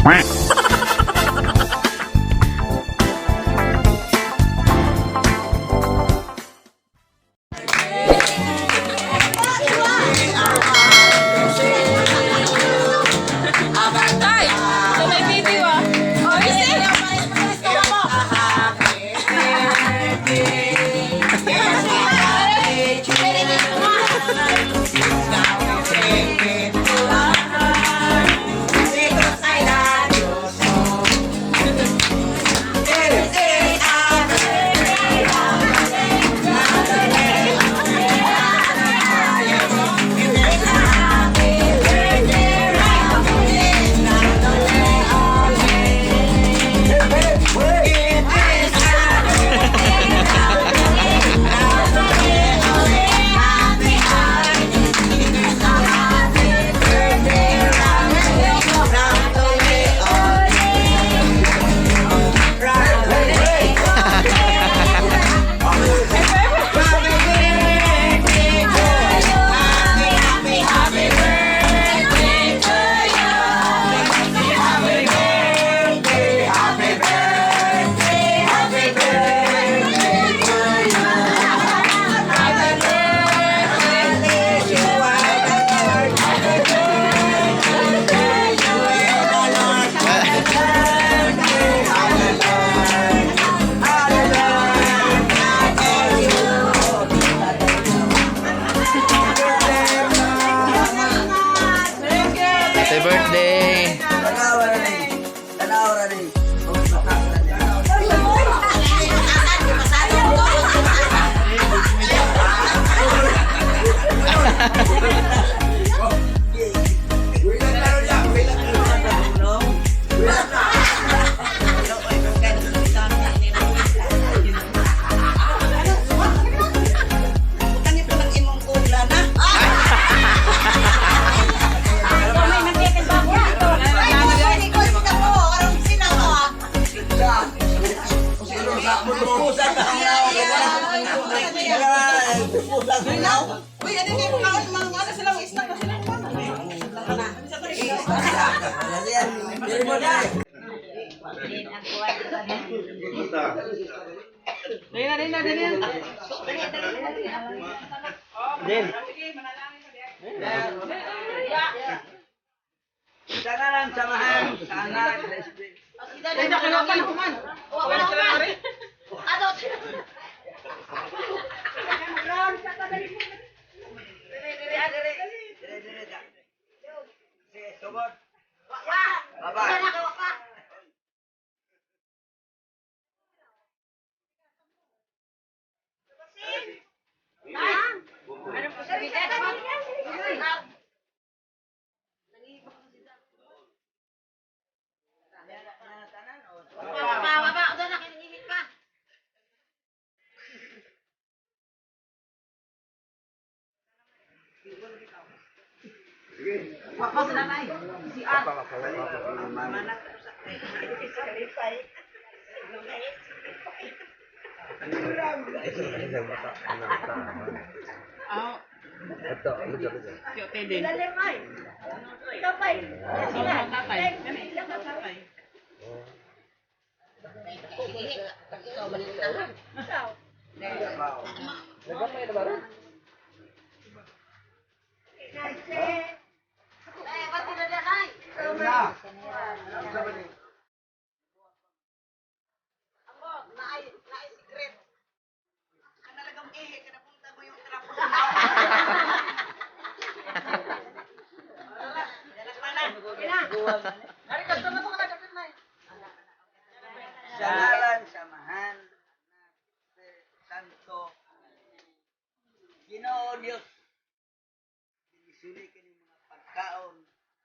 Tay! Sa may video ah. Oh, you see? Happy birthday! Tanawa na rin. Tanawa na rin. Uy, ano kayo kaon? Mga ano sila, mga snack na sila. Dali na, dali na, dali na. Sana lang samahan. Sana. Sa Espiritu. Dali na, kalapan ako man. Wala sila rin. Dire, dire, da. Sige, sugod. Baba. Sa ngalan, samahan, Espiritu Santo, Ginoo Dios, binisuni kini mga pagkaon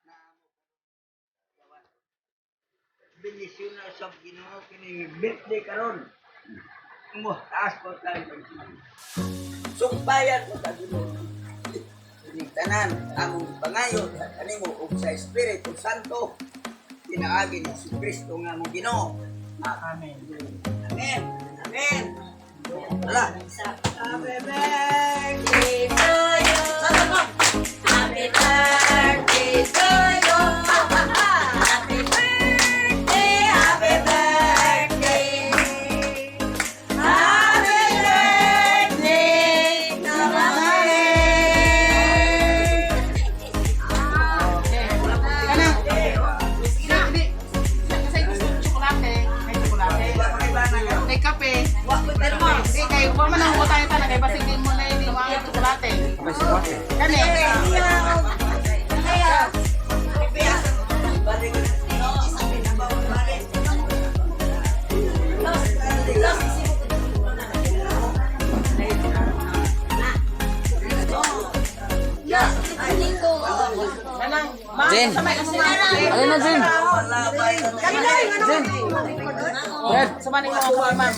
na amo gawan. Benisyon na sa Ginoo kini birthday karon. Mo taas ko tayo. Sumpayan ko sa Ginoo. Kining tanan among pangayo sa kanimo ug sa Espiritu Santo pinaagi ni si Kristo nga among Ginoo. Amen. Amen. Amen. Wala. Happy birthday to you. Happy birthday to you. Happy birthday. Zen. Ano na, Zen? Zen. Brad. Sama ni mo ma'am.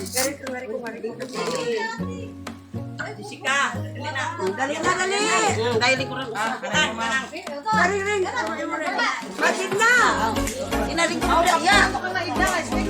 Jessica, dali na. Dali na, dali. Dahil ko rin. Dali rin. Bakit na? Inaring ko rin.